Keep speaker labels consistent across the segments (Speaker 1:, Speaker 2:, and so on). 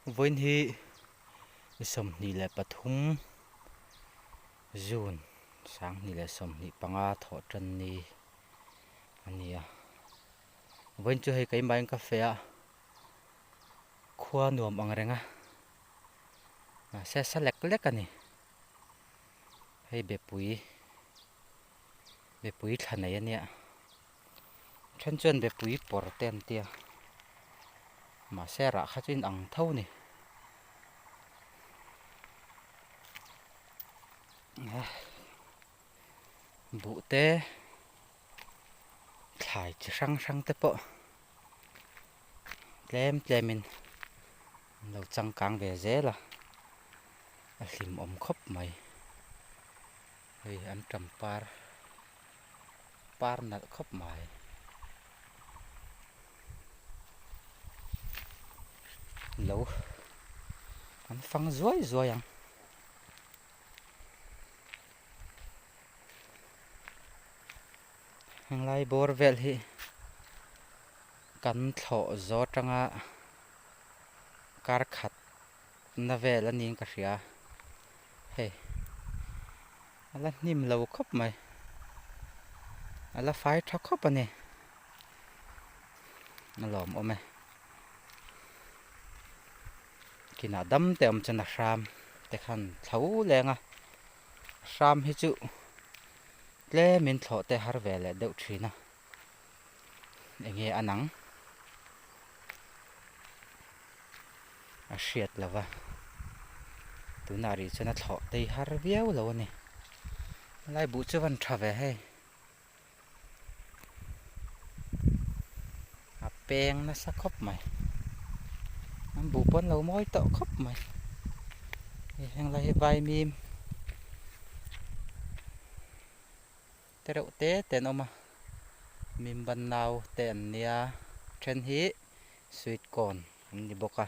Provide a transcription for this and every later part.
Speaker 1: Vawiin hi ni 23 June 2025 thawh tan ni a ni a. Vawiin chu hei keimah in ka feh a, khua nuam ang reng a, mahse sa lek lek a ni. Hei bepui bepui thla nei a nia. Then chuan bepui pawr te an tia mahse rah kha chu inang tho a ni. Buh te thlai chi hrang hrang te pawh tlem tlem in an lo changkang ve zel a a hlimawm khawp mai hei an tampar. Par nalh khawp mai. Lo an fang zuai zuai ang. Henglai bawr vel hi kan thlawh zo atanga kar khat na vel a niin ka hria hei. A la hnim lo khawp mai. A la fai tha khawp a ni. A lawmawm e. Kinah dam te awm chuan a hram te khan thlo leng a. Hram hi chu tlemin thlawh te har ve leh deuh thin a. Enge a nang? A hriat lo va, tunah rih chuan a thlawh tei har viau lo a ni. Helai buh chu van tha ve hei. A peng nasa khawp mai. An buh pawn lo mawi tawh khawp mai. Hei henglai hi vaimim te reuh te te an awm a mimban nau te an nia then hi sweet corn an ni bawk a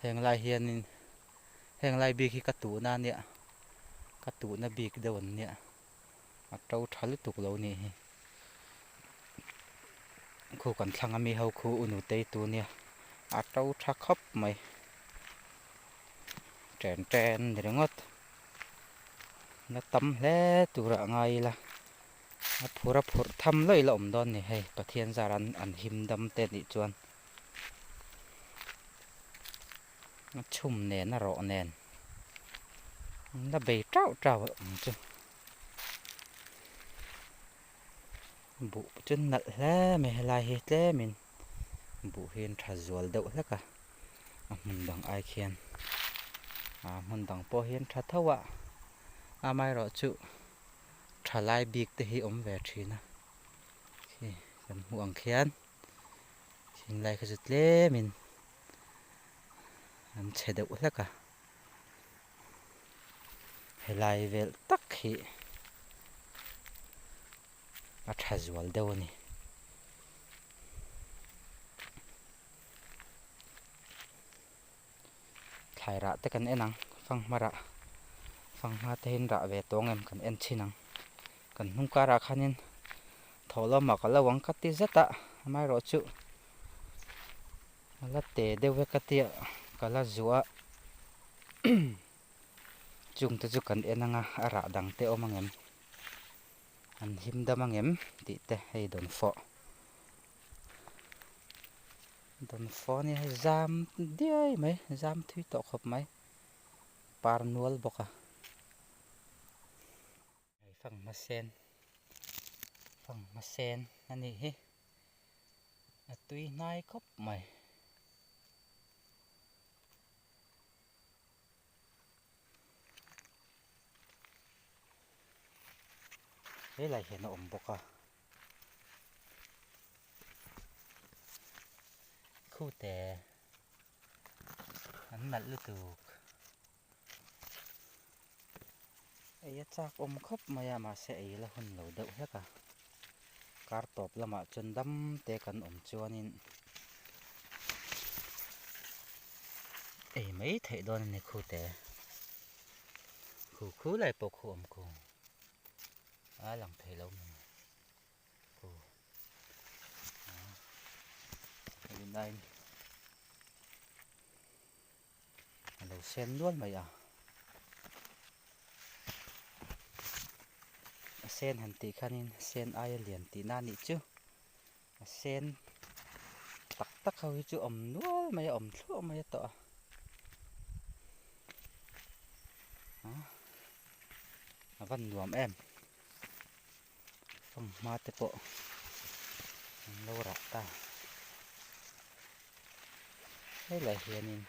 Speaker 1: heng lai hianin heng lai bik hi ka tuhna a nia ka tuhna bik deuh an nia a to tha lutuk lo nih hi khu kan thlang ami ho khu u nutei tu nia a to tha khawp mai chen chen ni ringawt. La tam hle tur ah ngai ila a phur a phurh tham lawih la awm dawn ni hei Pathian zar an an him dam te nih chuan a chhum nen a rawh nen an la bei tauh tauh ang chu buh chu nalh hle mai helai hi tlemin buh hi an tha zual deuh hlek a. A hmun dang ai khian ah hmun dang pawh hian tha tho a amaherawh chu thalai bik te hi awm ve thin a khi kan hmuh ang khian thinlai kha chu tlem in an chhe deuh hlek a helai vel tak hi a tha zual deuh a ni. Thlai rah te kan en ang fanghma rah fanghma te hian rah ve tawng em kan en chhin ang kan hnung karah khanin thaw lamah ka lo ang ka ti zet a amaherawh chu a la te deuh vek a tia ka la zuah a chung te chu kan en ang a a rah dang te awm ang em an him dam ang em tih te hei dawnfawh. Dawnfawh nia hei zam diai mai zam thui tawh khawp mai par nual bawk a hei fanghma sen fanghma sen a nih hi a tui hnai khawp mai. Helai hian a awm bawk a. Khute an nalh lutuk ei a chak awm khawp mai a mahse ei la hun lo deuh hlek a kar tawp lamah chuan dam te kan awm chuanin ei mai theih dawn a ni khute khu khu lai pawh khu awm khu. A lang thei lo mai aw a nine. sen nual mai a. A sen han tih khanin sen aia lian tihna a nih chu. A sen tak tak ho hi chu awm nual mai a awm thluah mai a tawh a. A van nuam em. Fanghma te pawh an lo rah ta. Helai hianin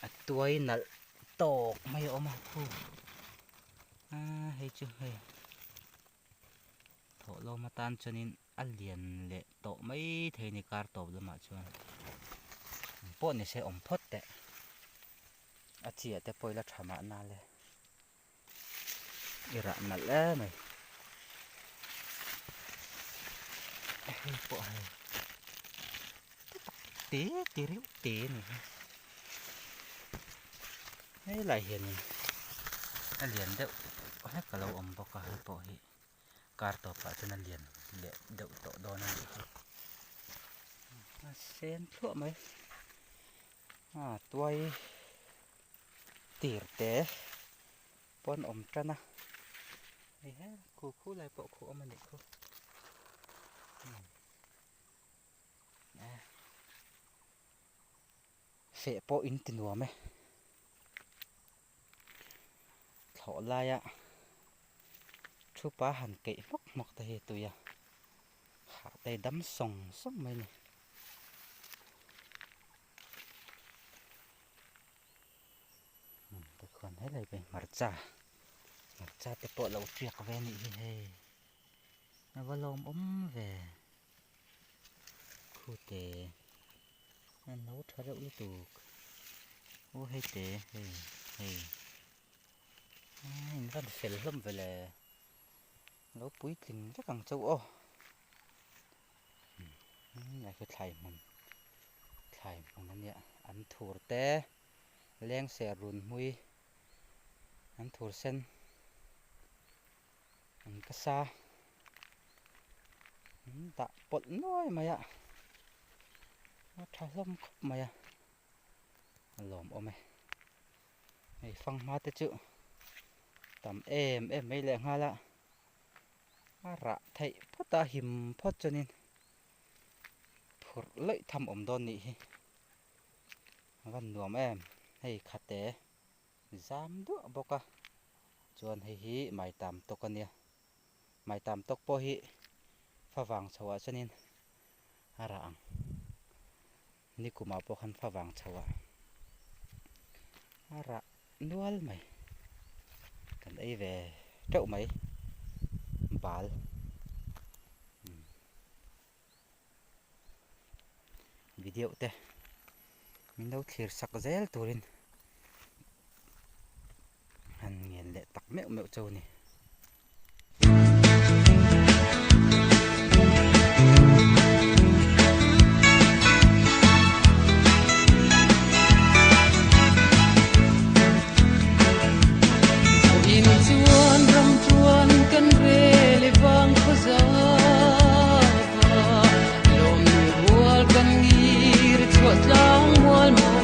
Speaker 1: a tuai nalh tawk mai a awm a khu aaa hei chu hei thawhlawm atan chuanin a lian leh tawh mai thei a ni kar tawp lamah chuan pawh ni se awm phawt teh a chiah te pawh ila tha mahna le. I rah nalh em mai hei pawh hei te te reuh te a ni hi helai hianin a lian deuh hlek a lo awm bawk a hei pawh hi kar tawpah chuan a lian leh deuh tawh dawn a nih hi a sen thluah mai a tuai. Tir te pawn awm tan a hei he khu khu lai pawh khu awm a nih khu feh pawh in ti nuam e thlawh laia thu pa han keih hmawk hmawk te hi tui a hah te dam sawng sawng mai a ni. Tikhuan helai pawh hi hmarcha hmarcha te pawh lo tiak ve anih hi hei a va lawmawm ve khute a no tha reuh lutuk aw hei te hei hei in van fel hlawm ve le lo puitling vek ang chauh aw. Lai khi thlai hmun thlai hmun a nia an thur te leng ser run hmui an thur sen an ka sa an dah pawlh nuai mai a a tha hlawm khawp mai a a lawmawm e hei fanghma te chu tam em em mai leh nghal a. A rah theih phawt a him phawt chuanin phurh lawih tham awm dawn nih hi a van nuam em hei khate zam duah bawk a chuan hei hi maitam tawk a nia maitam tawk pawh hi favang chho ah chuanin a rah ang nikum ah pawh khan favang chho ah a rah nual mai kan ei ve teuh mai bal video te min lo thlir sak zel turin han ngen leh tak meuh meuh chauh a ni.
Speaker 2: In chuan ram chuan kan rel vang khaw zava lawm ni rual kan ngir chhuah tlang mual maw.